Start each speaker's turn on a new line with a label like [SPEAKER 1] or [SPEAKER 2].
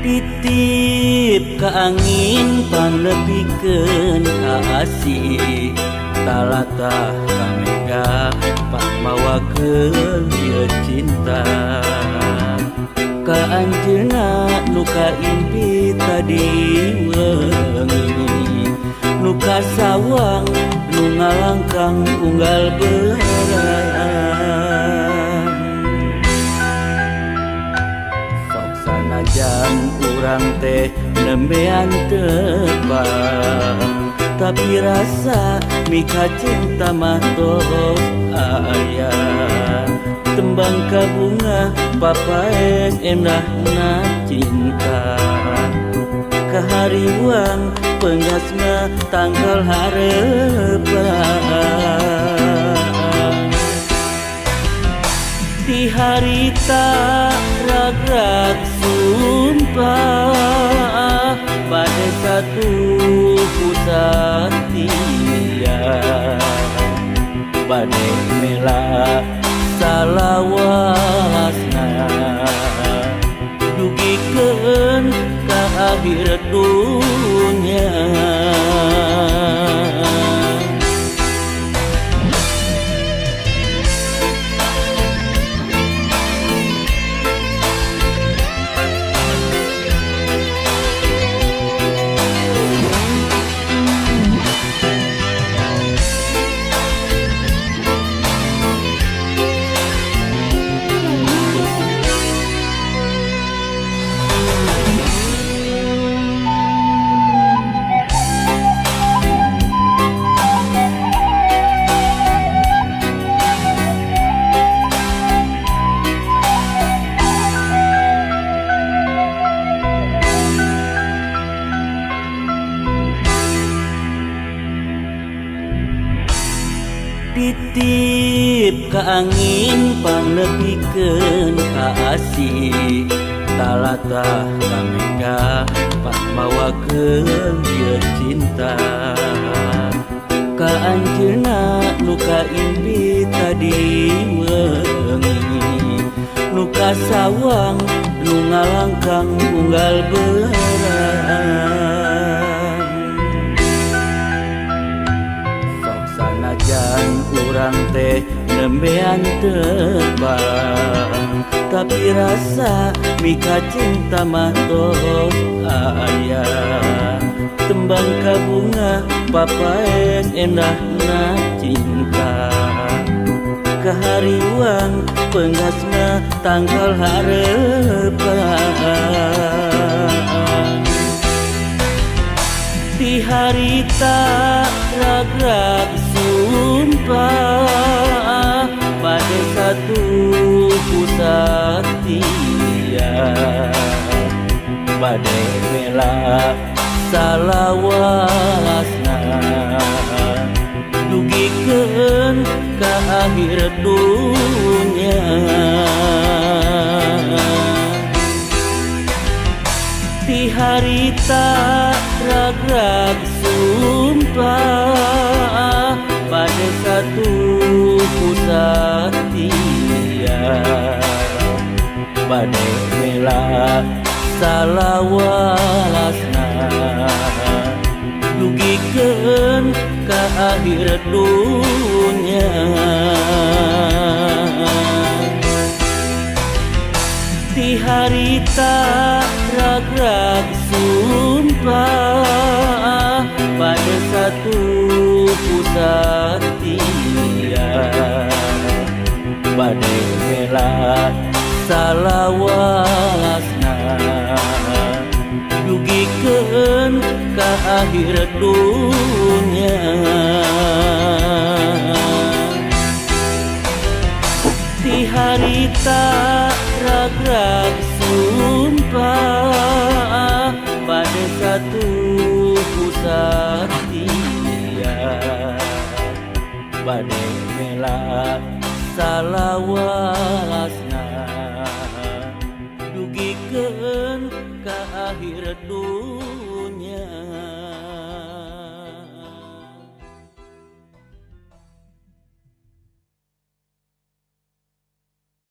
[SPEAKER 1] Titip ka angin pangnepikeun ka asih, talatah ka mega pangmawakeun ieu cinta. Ka anjeunna nu kaimpi tadi wengi, nu kasawang nu ngalangkang unggal beurang. Sok sanajan urang teh nembean tepang, tapi rasa mika cinta mah tos aya. Tembang kabunga papaes endahna cinta, kahariwang penggasna tangkal harepan. Di harita ragrag sumpah pada satu pusatia, bade mela salawasna dugikeun ka akhir dunya. Titip ka angin pangnepikeun ka asih, talatah ka mega pangmawakeun ieu cinta. Ka anjeunna nu kaimpi tadi wengi, nu kasawang nu ngalangkang unggal beurang. Sok sanajan urang teh nembean tepang, tapi rasa mika cinta mah tos aya. Tembang kabunga papaes endahna cinta, kahariwang penggasna tangkal harepan. Di harita ragrag sumpah pada satu pusatia, bade mela salawasna dugikeun ka akhir dunya. Di harita ragrag sumpah pada satu pusatia, bade mela salawasna dugikeun ka akhir dunya. Di harita ragrag sumpah pada satu pusatia, bade mela salawasna dugikeun ka akhir dunya. Di harita ragrag sumpah pada satu pusatia, bade mela salawasna dugikeun ka akhir dunya.